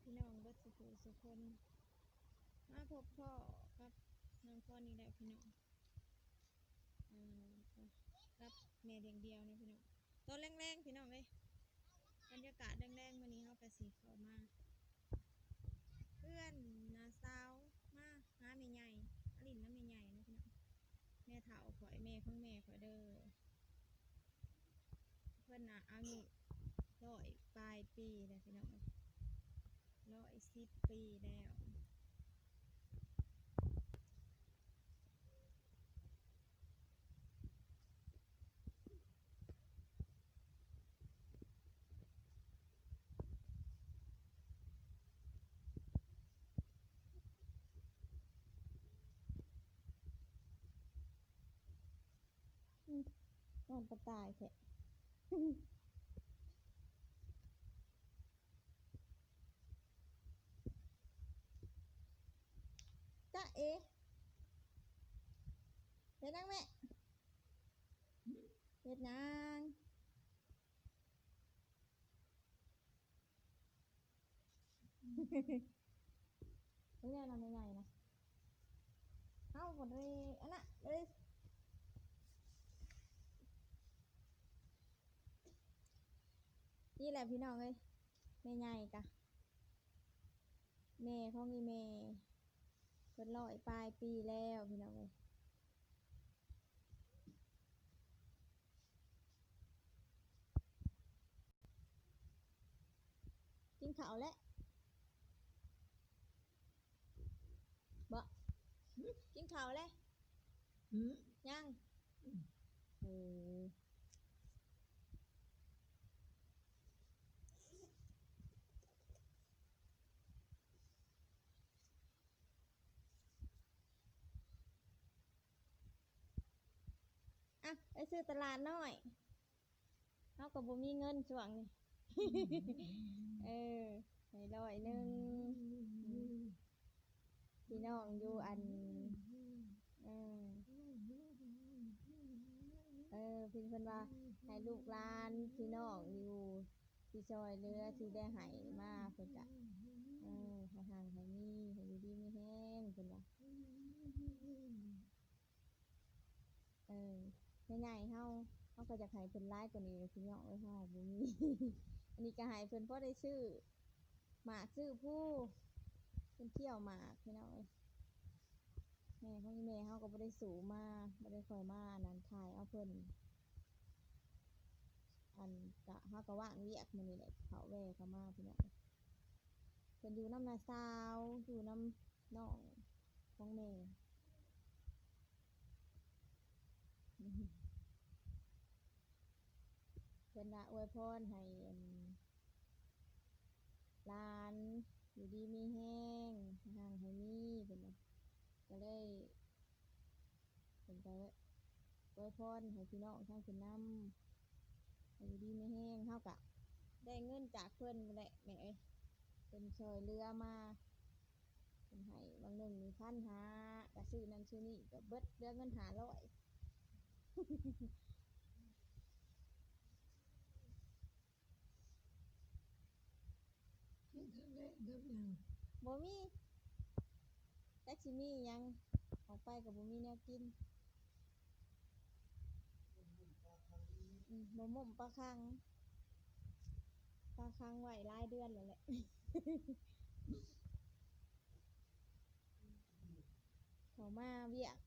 ພີ່ນ້ອງເບິດສູ່ຜູ້ສູ່ຄົນ ມາພົບພໍ້ກັບນ້ອງພອນອີກແລ້ວພີ່ນ້ອງ ເອີ ກັບແມ່ລ້ຽງດຽວເນາະພີ່ນ້ອງ. ຕອນແລງໆ ພີ່ນ້ອງເອີຍ ບັນຍາກາດແລງໆ ມື້ນີ້ເຮົາກະຊິເຂົ້າມາເຮືອນນ້າສາວ ມາຫາແມ່ໃຫຍ່ ມາຫຼິ້ນນຳແມ່ໃຫຍ່ເນາະພີ່ນ້ອງ. ແມ່ເຖົ້າຂ້ອຍ ແມ່ຂອງແມ່ຂ້ອຍເດີ. ເພິ່ນນະອາຍຸຮ້ອຍປາຍປີແລ້ວພີ່ນ້ອງເອີຍ ຮ້ອຍສິບປີແລ້ວ. ອືມ ນອນກະຕ່າຍແທ້ ຈ໊ະເອ ເຮັດຫຍັງແມ່? ເຮັດຫຍັງ? ເບິ່ງແນ່ນະ ແມ່ໃຫຍ່ນະ ເຮົາບໍ່ໄດ້ອັນນະເລີຍ. ນີ້ແຫຼະພີ່ນ້ອງເອີຍ ແມ່ໃຫຍ່ກະ ແມ່ຂອງອີ່ແມ່ ເພິ່ນຮ້ອຍປາຍປີແລ້ວພີ່ນ້ອງເອີຍ. ກິນເຂົ້າແລ້ວເບາະ? ກິນເຂົ້າແລ້ວ? ຫືມ? ຍັງ? ອືມ ເອີ. ອ່ະ ໄປຊື້ຕະຫຼາດນ້ອຍ ເຮົາກໍບໍ່ມີເງິນຊ່ວງນີ້ ເອີ ໃຫ້ຮ້ອຍໜຶ່ງ ພີ່ນ້ອງຢູ່ອັນ ເອີ ເອີ ເພິ່ນ ເພິ່ນວ່າໃຫ້ລູກຫຼານພີ່ນ້ອງຢູ່ ທີ່ຊ່ອຍເຫຼືອ ທີ່ໄດ້ໃຫ້ມາ ເພິ່ນກະ ເອີ ໃຫ້ຮັ່ງໃຫ້ມີ ໃຫ້ຢູ່ດີມີແຮງ ເພິ່ນວ່າ ເອີ ແມ່ໃຫຍ່ເຮົາ ເຮົາກໍຢາກໃຫ້ເພິ່ນຫຼາຍກວ່ານີ້ແຫຼະ ພີ່ນ້ອງເອີຍ ເຮົາບໍ່ມີ ອັນນີ້ກໍໃຫ້ເພິ່ນພໍໄດ້ຊື້ໝາກຊື້ພູ ເພິ່ນທ່ຽວໝາກ ພີ່ນ້ອງເອີຍ. ແມ່ຂອງອີ່ແມ່ເຮົາກໍບໍ່ໄດ້ສູ້ມາ ບໍ່ໄດ້ຄ່ອຍມາອັນນັ້ນ ຖ່າຍເອົາເພິ່ນ ອັນກະ ເຮົາກໍວ່າງວຽກມື້ນີ້ແຫຼະ ເຂົາແວ່ເຂົ້າມາ ພີ່ນ້ອງ ເພິ່ນຢູ່ນຳນ້າສາວ ຢູ່ນຳນ້ອງຂອງແມ່ ເພິ່ນວ່າອວຍພອນໃຫ້ ອັນ ຫຼານຢູ່ດີມີແຮງ ໃຫ້ຮັ່ງໃຫ້ມີ ເພິ່ນວ່າ ກໍເລີຍ ເພິ່ນກໍອວຍພອນໃຫ້ພີ່ນ້ອງທາງເພິ່ນນຳ ໃຫ້ຢູ່ດີມີແຮງ. ເຮົາກະໄດ້ເງິນຈາກເພິ່ນພຸ້ນແຫຼະແມ່ເອີຍ ເພິ່ນຊ່ອຍເຫຼືອມາ ເພິ່ນໃຫ້ບາງໜຶ່ງນີ້ພັນຫ້າ ກະຊື້ນັ້ນຊື້ນີ້ກະເບິດ ເຫຼືອເງິນຫ້າຮ້ອຍ. ກິນຂ້າວແລງກັບຫຍັງ? ບໍ່ມີ ຈັກຊິມີຫຍັງ ອອກໄປກໍບໍ່ມີແນວກິນ. ອືມ ບໍ່ໝຸ້ມປາຄັງ ປາຄັງໄວ້ຫຼາຍເດືອນແລ້ວແຫຼະ. ເຂົ້າມາວຽກ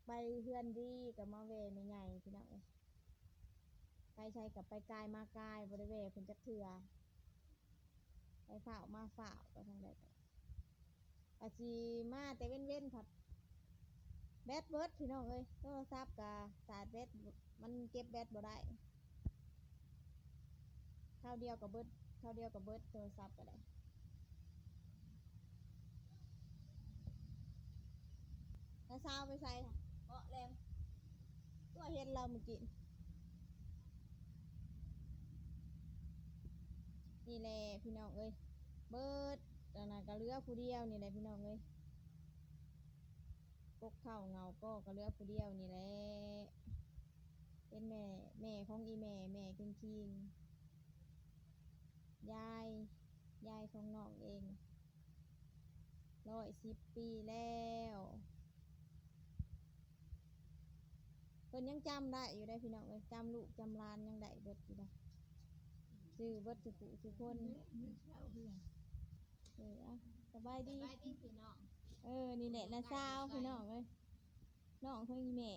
ໄປເຮືອນດີກໍມາແວ່ແມ່ໃຫຍ່ ພີ່ນ້ອງເອີຍ ໄປໃສກໍໄປກາຍມາກາຍ ບໍ່ໄດ້ແວ່ເພິ່ນຈັກເທື່ອ ໄປຟ້າວມາຟ້າວ ໄປທາງໃດກໍ ອາດຊິມາແຕ່ເວັນໆ ພັດແບັດເບິດ ພີ່ນ້ອງເອີຍ ໂທລະສັບກໍສາດແບັດ ມັນເກັບແບັດບໍ່ໄດ້. ຄາວດຽວກໍເບິດ ຄາວດຽວກໍເບິດ ໂທລະສັບກໍໄດ້. ນ້າສາວໄປໃສຫະ ເກາະແລມ ຕົວເຫັນລາວມື້ກີ້. ນີ້ແຫຼະພີ່ນ້ອງເອີຍ ເບິດອັນນັ້ນກໍເຫຼືອຜູ້ດຽວນີ້ແຫຼະພີ່ນ້ອງເອີຍ. ກົກເຂົ້າເຫງົາກໍ ກໍເຫຼືອຜູ້ດຽວນີ້ແຫຼະ ເປັນແມ່ ແມ່ຂອງອີ່ແມ່ ແມ່ຄິງໆ ຍາຍ ຍາຍຂອງນ້ອງເອງ ຮ້ອຍສິບປີແລ້ວ. ເພິ່ນຍັງຈຳໄດ້ຢູ່ເດ້ພີ່ນ້ອງເອີຍ, ຈຳລູກຈຳຫຼານຍັງໄດ້ເບິດຢູ່ເດ້, ຊື່ເບິດສູ່ຜູ້ສູ່ຄົນ. ເອີ ສະບາຍດີ ສະບາຍດີພີ່ນ້ອງ. ເອີ ນີ້ແຫຼະ ນ້າສາວພີ່ນ້ອງເອີຍ, ນ້ອງຂອງອີ່ແມ່.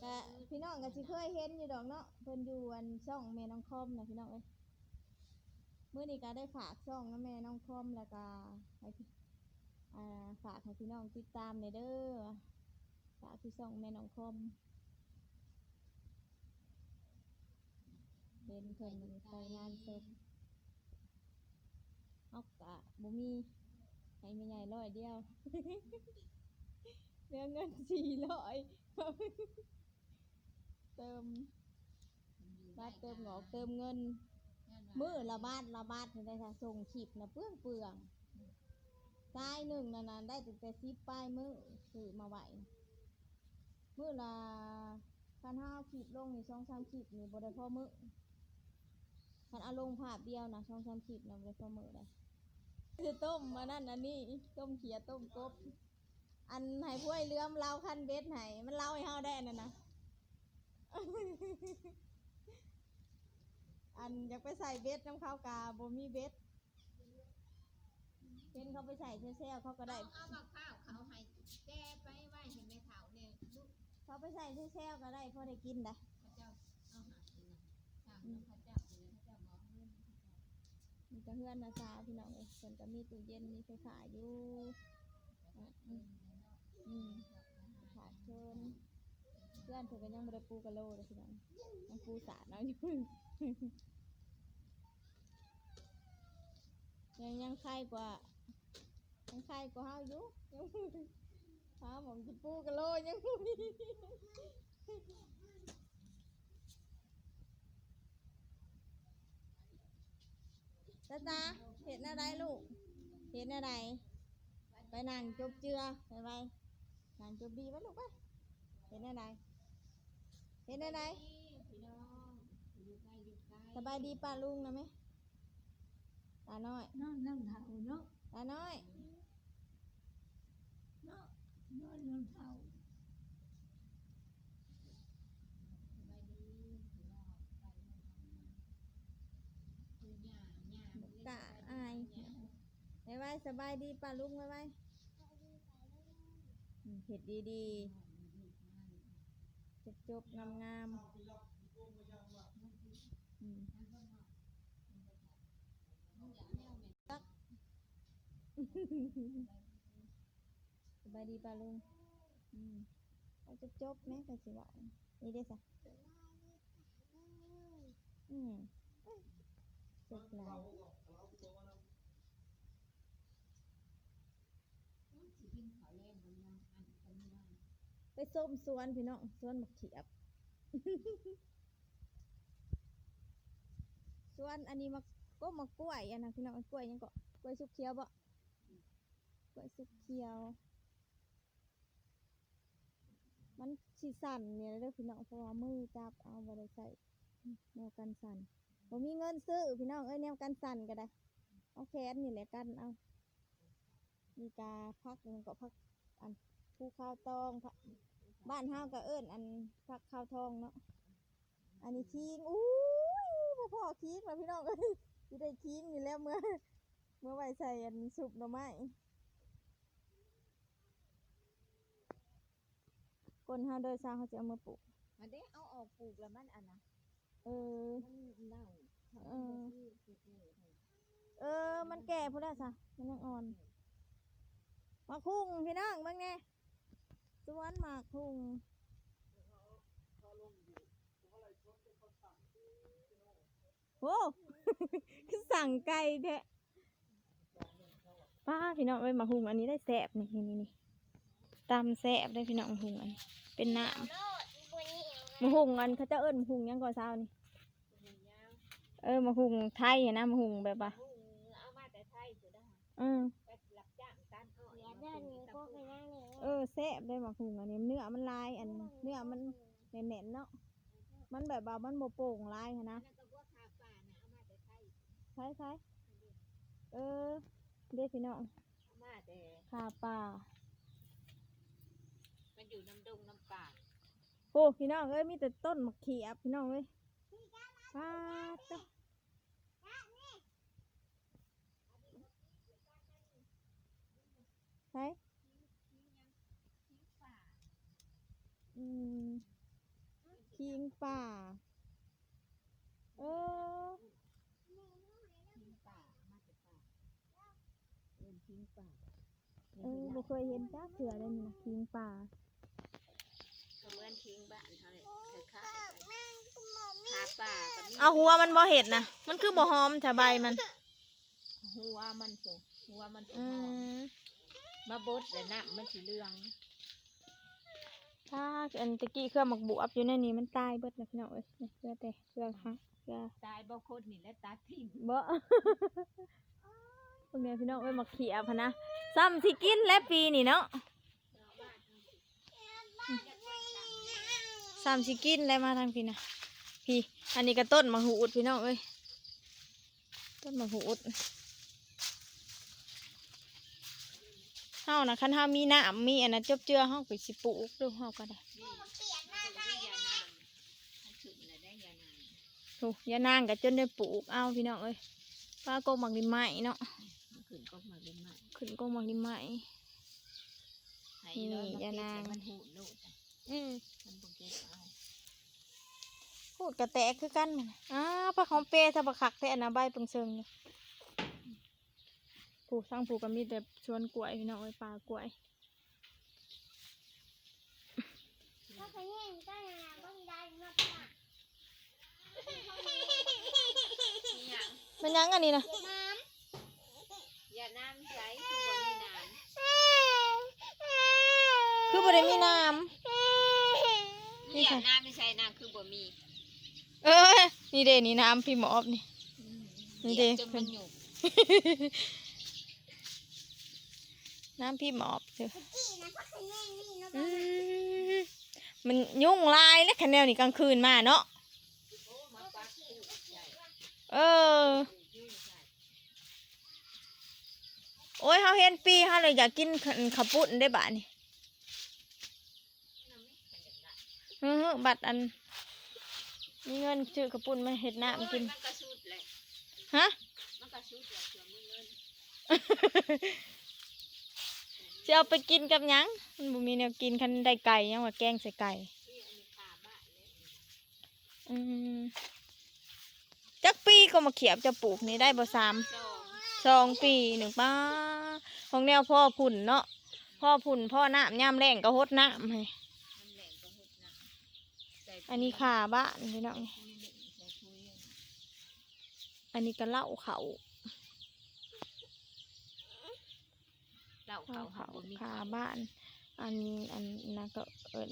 ກະພີ່ນ້ອງກະຊິເຄີຍເຫັນຢູ່ດອກເນາະ, ເພິ່ນຢູ່ອັນຊ່ອງແມ່ນ້ອງຄອມນະພີ່ນ້ອງເອີຍ. ມື້ນີ້ກະໄດ້ຝາກຊ່ອງນຳແມ່ນ້ອງຄອມ ແລ້ວກະໃຫ້ ອ່າ ຝາກໃຫ້ພີ່ນ້ອງຕິດຕາມແດ່ເດີ, ຝາກທີ່ຊ່ອງແມ່ນ້ອງຄອມ. ເຫັນເພິ່ນໄປງານສົບ ເຮົາກະບໍ່ມີ ໃຫ້ແມ່ໃຫຍ່ຮ້ອຍດຽວ ເຫຼືອເງິນສີ່ຮ້ອຍ ເຕີມບັດເຕີມງອກເຕີມເງິນ ມື້ລະບາດລະບາດນີ້ໄດ້ ຖ້າສົ່ງຄລິບນະເປືອງໆ. ສາຍໜຶ່ງນັ້ນນະ ໄດ້ຕັ້ງແຕ່ສິບປາຍມື້ ຊື້ມາໄວ້ ມື້ລະ ຄັນເຮົາເອົາຄລິບລົງນີ້ ສອງສາມຄລິບນີ້ບໍ່ໄດ້ພໍມື້, ຄັນເອົາລົງພາບດຽວນະ ສອງສາມຄລິບນະ ບໍ່ໄດ້ພໍມື້ໃດ. ຊິຕົ້ມອັນນັ້ນອັນນີ້ ຕົ້ມເຂຍຕົ້ມກົບ, ອັນໃຫ້ພວຍເຫຼືອມລາວຄັນເບັດໃຫ້ ມັນລາວໃຫ້ເຮົາໄດ້ອັນນັ້ນນະ. ອັນຢາກໄປໃສ່ເບັດນຳເຂົາກະບໍ່ມີເບັດ. ເຫັນເຂົາໄປໃສ່ແຊວໆ ເຂົາກໍໄດ້ ເອົາ ເອົາໝາກພ້າວເຂົາໃຫ້ແກ່ໄປໄວ້ໃຫ້ແມ່ເຖົ້າແດ່ລູກ. ເຂົາໄປໃສ່ແຊວໆ ກໍໄດ້ ພໍໄດ້ກິນໄດ໋. ເຂົາເຈົ້າເອົາໃຫ້ນະ ສາມນຳເຂົາເຈົ້າ ເຂົາເຈົ້າບໍ່ເອົາເງິນໃຫ້ເຂົາເຈົ້າ. ມີແຕ່ເຮືອນນາສາວພີ່ນ້ອງເອີຍ, ເພິ່ນກໍມີຕູ້ເຢັນ ມີໄຟຟ້າຢູ່. ອືມ ອືມ ຂາດເຂີນ ເຮືອນເພິ່ນກໍຍັງບໍ່ໄດ້ປູກະໂລເດ້ພີ່ນ້ອງ, ຍັງປູສາດເອົາຢູ່. ຍັງ ຍັງໄຄກວ່າ ຍັງໄຄກວ່າເຮົາຢູ່, ຍັງຫາໝ່ອງຊິປູກະໂລຍັງບໍ່ມີ. ຕາຕາ ເຮັດແນວໃດລູກ? ເຮັດແນວໃດ? ໄປນັ່ງຈົບເຈືອໄວໆ, ນັ່ງຈົບດີໄປລູກໄປ. ເຮັດແນວໃດ? ເຮັດແນວໃດ? ສະບາຍດີປ້າລຸງນະແມ່. ຕານ້ອຍ ນອນນຳເຖົ້າເນາະ ຕານ້ອຍ ນອນນຳເຖົ້າ. ບໍ່ກ້າອາຍ. ໄວໆ ສະບາຍດີປ້າລຸງ ໄວໆ. ອືມ ເຮັດດີໆ ຈົບໆ ງາມໆ. ອືມ ສະບາຍດີປ້າລຸງ. ອືມ ເອົາຈົບໆ ແມ່ ຂ້ອຍຊິເວົ້າ ນີ້ເດ້ຊະ. ອືມ ເຈັບຫຼາຍ. ໄປຊົມສວນພີ່ນ້ອງ ສວນໝາກຂຽບ ສວນອັນນີ້ ໝາກ ກໍໝາກກ້ວຍອັນນັ້ນພີ່ນ້ອງ. ກ້ວຍຫຍັງເກາະ? ກ້ວຍສຸກຂຽວບໍ? ກ້ວຍສຸກຂຽວ. ມັນຊິສັ່ນນີ້ແຫຼະເດີພີ່ນ້ອງ ເພາະວ່າມືຈັບເອົາ ບໍ່ໄດ້ໃຊ້ແນວກັນສັ່ນ. ບໍ່ມີເງິນຊື້ພີ່ນ້ອງເອີຍ ແນວກັນສັ່ນກໍໄດ້ ເອົາແຂນນີ້ແຫຼະກັນເອົາ. ນີ້ກະຜັກຫຍັງເກາະ ຜັກອັນພູຂາວທອງ ພະ ບ້ານເຮົາກໍເອີ້ນອັນຜັກຂາວທອງເນາະ. ອັນນີ້ຂີງ ອູ້ຍ ບໍ່ພໍຂີງແລ້ວພີ່ນ້ອງເອີຍ ຊິໄດ້ຂີງນີ້ແຫຼະ ເມືອ ເມືອໄວ້ໃສ່ອັນຊຸບໜໍ່ໄມ້. ກົ້ນເຮົາເດີຊາວ ເຮົາຊິເອົາມາປູກ. ອັນເດ້ ເອົາອອກປູກແລ້ວມັນອັນນະ ເອີ ມັນເນົ່າ. ເອີ ເອີ ມັນແກ່ພຸ້ນແຫຼະຊະ ມັນຍັງອ່ອນ. ໝາກຫຸ່ງພີ່ນ້ອງເບິ່ງແດ່ ສວນໝາກຫຸ່ງ. ໂອ້ ຄືສັ່ງໄກ່ແທ້. ປ້າ ພີ່ນ້ອງເອີຍ ໝາກຫຸ່ງອັນນີ້ໄດ້ແຊບ ນີ້ ນີ້ ນີ້ ຕຳແຊບເດ້ພີ່ນ້ອງ. ໝາກຫຸ່ງອັນນີ້ເປັນນ້ຳ ໝາກຫຸ່ງອັນເຂົາເຈົ້າເອີ້ນໝາກຫຸ່ງຫຍັງເກາະຊາວນີ້? ເອີ ໝາກຫຸ່ງໄທຫັ້ນນະ ໝາກຫຸ່ງແບບວ່າ ເອີ ເອີ ແຊບເດ້ໝາກຫຸ່ງອັນນີ້ ເນື້ອມັນຫຼາຍ ອັນເນື້ອມັນແໜ້ນໆ ເນາະ ມັນແບບວ່າມັນບໍ່ໂປ່ງຫຼາຍຫັ້ນນະ. ໃຜ ໃຜ ເອີ ເດ້ພີ່ນ້ອງ ມາແຕ່ ຄາປ່າ ມັນຢູ່ນຳດົງນຳປ່າ. ໂອ້ ພີ່ນ້ອງເອີຍ ມີແຕ່ຕົ້ນໝາກຂຽບ ພີ່ນ້ອງເອີຍ ປາດໂທ້. ໃສ ອືມ ຂີງປ່າ ເອີ ເອີ ບໍ່ເຄີຍເຫັນຈັກເທື່ອເລີຍນີ້ນະ ຂີງປ່າ ກໍເໝືອນຂີງບ້ານເຮົາແຫຼະ ຄ້າຍໆກັນ ຄາປ່າກໍມີ. ເອົາ ຫົວມັນບໍ່ເຮັດນະ ມັນຄືບໍ່ຫອມແທ້ໃບມັນ? ຫົວມັນພຸ້ນ ຫົວມັນ ອືມ ມາບົດແລ້ວນ້ຳມັນຊິເຫຼືອງ. ຖ້າອັນຕະກີ້ເຄືອໝາກບວບຢູ່ໃນນີ້ມັນຕາຍເບິດແລ້ວພີ່ນ້ອງເອີຍ ເຫຼືອແຕ່ເຄືອ ເຄືອ ຕາຍບໍ່ຄົນນີ້ແຫຼະຕັດຖິ້ມບໍ່? ເບິ່ງແດ່ພີ່ນ້ອງເອີຍ ໝາກຂຽບຫັ້ນນະ ສ່ຳຊິກິນແຫຼະປີນີ້ເນາະ. ສ່ຳຊິກິນແລ້ວ ມາທາງພີ້ນະ ພີ້ ອັນນີ້ກໍຕົ້ນໝາກຫູດພີ່ນ້ອງເອີຍ ຕົ້ນໝາກຫູດ. ເຮົານະ ຄັນເຮົາມີນ້ຳມີອັນນັ້ນຈົບເຈືອ ເຮົາກໍຊິປູກດູ ເຮົາກໍໄດ້. ໂອ້ ຢານາງກໍຈົນໄດ້ປູກເອົາພີ່ນ້ອງເອີຍ ປາກົກໝາກລິມໄມ້ເນາະ ຂຶ້ນກົກໝາກລິມໄມ້ ຂຶ້ນກົກໝາກລິມໄມ້. ໃຫ້ ນີ້ ລອງມາ ຢານາງ ເກັບໃຫ້ມັນຫູດໂລດ ອືມ ມັນບໍ່ເກັບເອົາ ຫູດກໍແຕກຄືກັນ. ອ້າ ຜັກຫອມເປ ຖ້າບັກຄັກແທ້ນະ ໃບເປີງເຊິ່ງນີ້. ຜູ້ ທາງຜູ້ກໍມີແຕ່ສວນກ້ວຍພີ່ນ້ອງເອີຍ ປ່າກ້ວຍ. ແມ່ນຫຍັງອັນນີ້ນະ? ຢານາງໃສ ຄືບໍ່ມີນ້ຳ ຄືບໍ່ໄດ້ມີນ້ຳ. ຢານາງໃສ ນ້ຳຄືບໍ່ມີ. ເອີ ນີ້ເດ້ ນີ້ນ້ຳພີ້ໝອບນີ້ ນີ້ເດ້ ເພິ່ນ ນ້ຳພີ້ໝອບເດີ. ອືມ ມັນຍຸງຫຼາຍເດ້ ຄັນແນວນີ້ກາງຄືນມາເນາະ. ເອີ ໂອ້ຍ ເຮົາເຫັນປີເຮົາເລີຍຢາກກິນ ເຂົ້າປຸ້ນເດ້ບາດນີ້. ເຮີ້ ບັດອັນ ມີເງິນຊື້ເຂົ້າປຸ້ນມາເຮັດນ້ຳກິນ. ໂອ້ຍ ມັນກໍສຸດແຫຼະ ຮະ ມັນກໍສຸດແຫຼະ ເພື່ອມີເງິນ. ຊິເອົາໄປກິນກັບຫຍັງ? ມັນບໍ່ມີແນວກິນ. ຄັນໄດ້ໄກ່ ຍັງວ່າແກງໃສ່ໄກ່. ອືມ ຈັກປີກໍມາຂຽບເຈົ້າປູກນີ້ ໄດ້ບໍ່ ສາມ ສອງ ສອງປີໜຶ່ງ. ປ້າ ຂອງແນວພໍ້ພຸ້ນເນາະ ພໍ້ພຸ້ນ ພໍ້ນ້ຳ ຍາມແລ້ງກໍຫົດນ້ຳໃຫ້. ອັນນີ້ຄາບ້ານພີ່ນ້ອງ ອັນນີ້ກໍເລົ້າເຂົ້າ ເລົ້າເຂົ້າ ເຮົາບໍ່ມີ ຄາບ້ານ ອັນ ອັນນັ້ນກໍເອີ້ນ